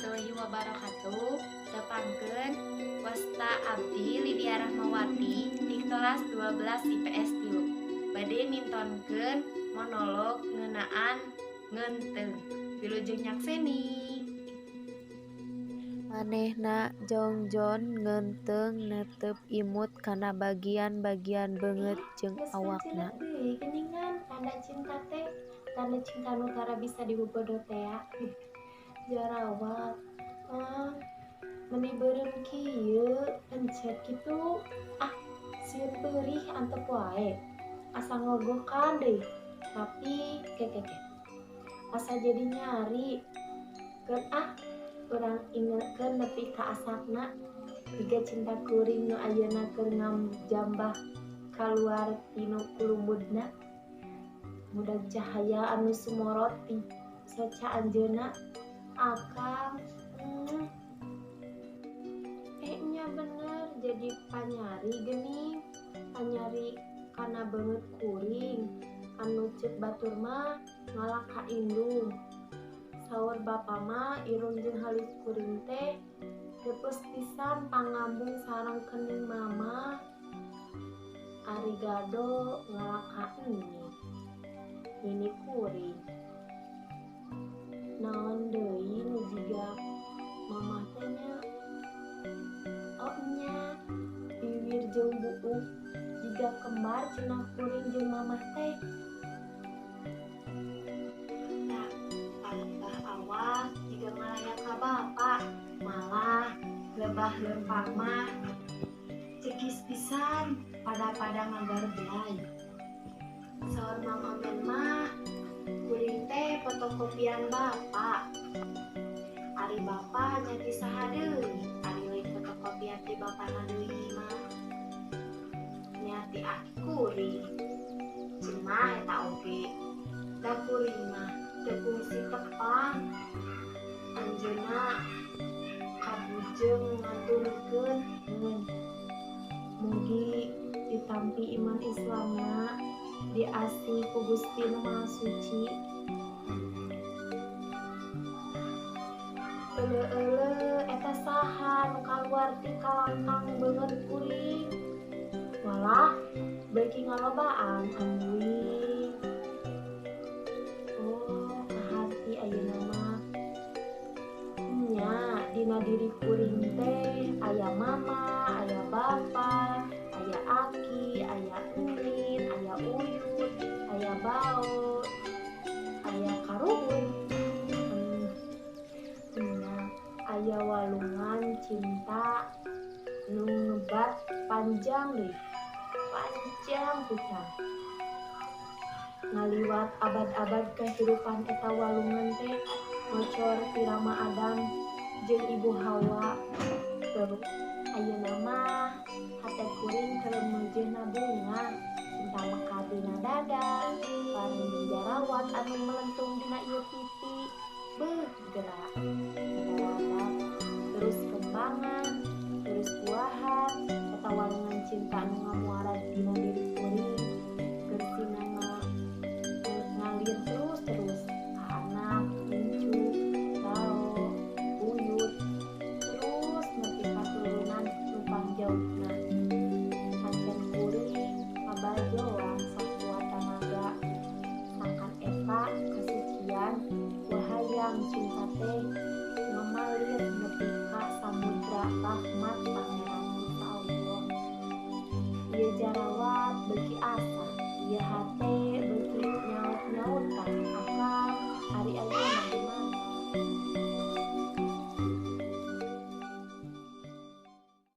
Warahmatullahi wabarakatuh. Tepangkeun wasta abdi Lydia Rahmawati di kelas 12 IPS 3. Bade mintonkeun monolog ngeunaan ngeunteung. Wilujeng nyakseni. Manehna jongjon ngeunteung neuteup imut kana bagian-bagian beungeut jeung Geus awakna. kancilek deui geuningan tanda cinta teh, tanda cinta nu tara bisa dibobodo tea. Jarawat, ah, meni beureum kieu, pencet kitu. Ah, sieun peurih antep wae. Asa ngogokan deui, tapi ke ke ke. Asa jadi nyari. Keun ah, urang ingetkeun nepi ka asakna. Jiga cinta kuring nu ayeuna keur ngamjambah kaluar tinu kulumbudna. Mudag cahaya anu sumorot ti soca anjeunna. Akang, nya bener jadi panyari geuning, panyari kana beungeut kuring, anu ceuk batur mah ngalak ka indung. Saur bapa mah irung jeung halis kuring teh geupeus pisan pangambung sareng kening mama. Ari gado ngalak ka nini, nini kuring. Naon deui nu jiga mamah teh nya? Oh nya, biwir jeung buuk jiga kembar cenah kuring jeung mamah teh. Tah, palebah awak jiga ngalayak ka bapa, malah lebah lempang mah cekis pisan pada-pada ngagarblay. Saur Mang Omen mah kuring teh fotokopian bapa. Ari bapa nya ti saha deui, ari lain fotokopian ti bapana deui mah. Nya ti aki kuring. Cenah eta oge. Da kuring mah teu kungsi tepang. Anjeunna kabujeng ngaturkeun mun mugi ditampi iman Islamna, diasih ku Gusti Nu Maha Suci. Euleuh-euleuh eta saha nu kaluar ti kalangkang beungeut kuring. Walah, beuki ngalobaan ambuing. Oh, kaharti ayeuna mah. Nya, dina diri kuring teh aya mama, aya bapa, aya aki, aya enin, aya uyut, aya bao, aya karuhun. Nya, aya walungan cinta nu ngebat panjang deui, panjang pisan. Ngaliwat abad-abad kehidupan eta walungan teh ngocor ti Rama Adam jeung Ibu Hawa. Terus ayeuna mah hate kuring keur meujeuhna bunga, cinta mekar dina dada, paring jarawat anu melentung dina ieu pipi. Beuh geura jarawat terus kembangan, terus buahan, eta walungan cinta anu ngamuara dina diri kuring. Gersina ngalir terus-terus ka anak, incu, bao, buyut, terus nepi ka turunan nu pangjauhna. Pancen kuring kabajoan sakuat tanaga, sangkan eta kasucian wahayang cinta teh ngamalir nepi ka samudra rahmat Pangeran Gusti Allah. Ieu jarawat beuki asa, ieu hate